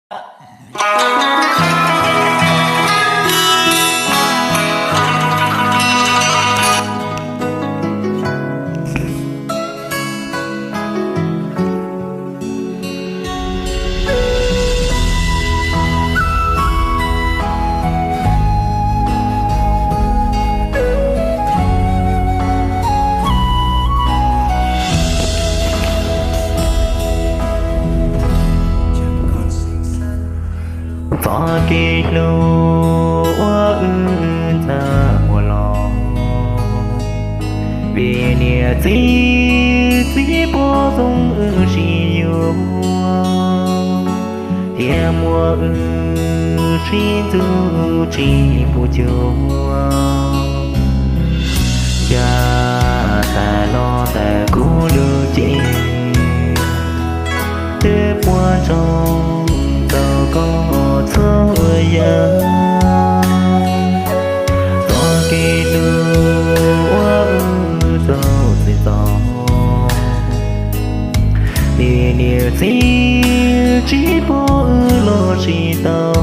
Txoj kev hlub uas wb txawm muaj los, vim niam txiv txib puag xoo wb sib yuav, thiaj muab wb sib ntxub tsis pub cuag. Cas tas los tas kuv lub cev twb puas tsaug tau koj txhua yam. Txoj kev hlub uas wb tau txais tau, vim niam txiv tsis pub wb los sib tau,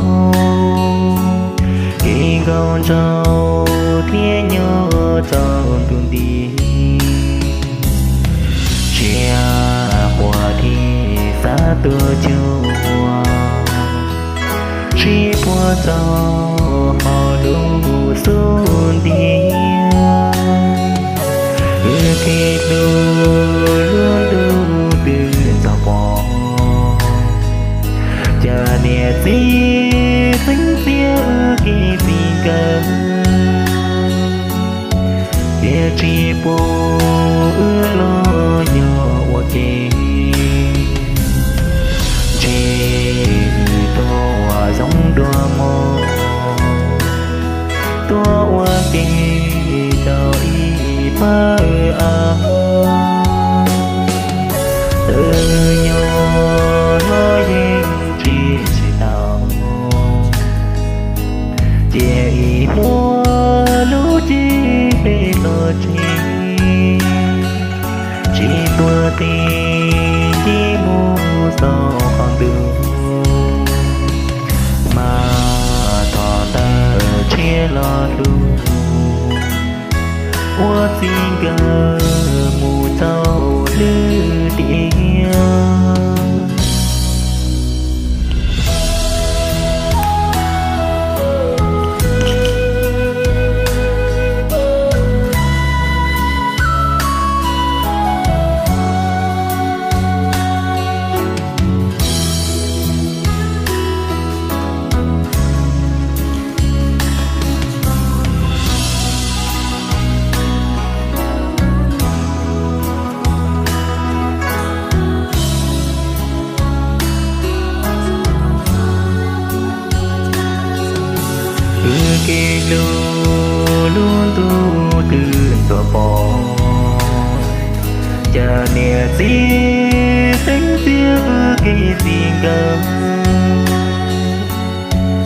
kev nkauj nraug thiaj nyob rau ntu nti. Tsiaj quas thiaj xav tuaj cuag, sib puag tau hauv lub xub ntiag. Wb kev hlub lub ntuj twb ntxov pom, cas niam txiv txeeb txiaj wb kev txij nkawm. Tiam sis pub wb los nyob ua ke, ntshe tuaj ua zoo dua mog, tuaj ua ke rau ib pawg av. Txawm nyob los yeej tsis tsis tau, cia ib hmos lub cev hle los tseg, tsis tuaj teb ncig mus xaus qhov ntuj, mas thov ntawm tshiab los hlub, ua txij nkawm mus rau lwm tiam. Wb kev hlub lub ntuj twb ntxuav pom, cas niam txiv txeeb txiaj wb kev txij nkawm.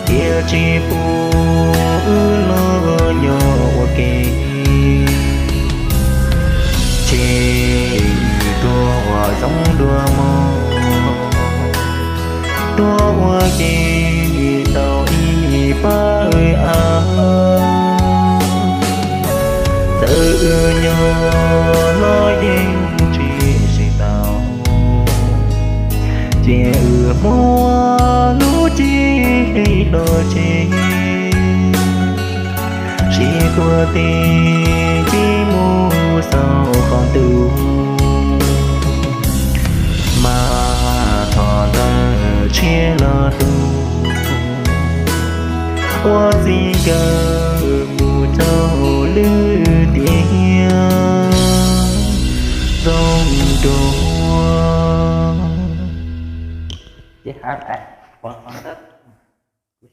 Tiam sis pub wb los nyob ua ke, ces tuaj ua zoo dua mog, tuaj ua ke tau ib pawg av. Txawm wb nyob los yeej tsis tsis tau, ces wb muab lub cev hle los tseg, sib tuaj teb ncig mus xaus qhov ntuj, mas thov ntawm tshiab los hlub, ua txij nkawm mus rau lwm tiam zoo dua. Ces hab tas qhov ntawd.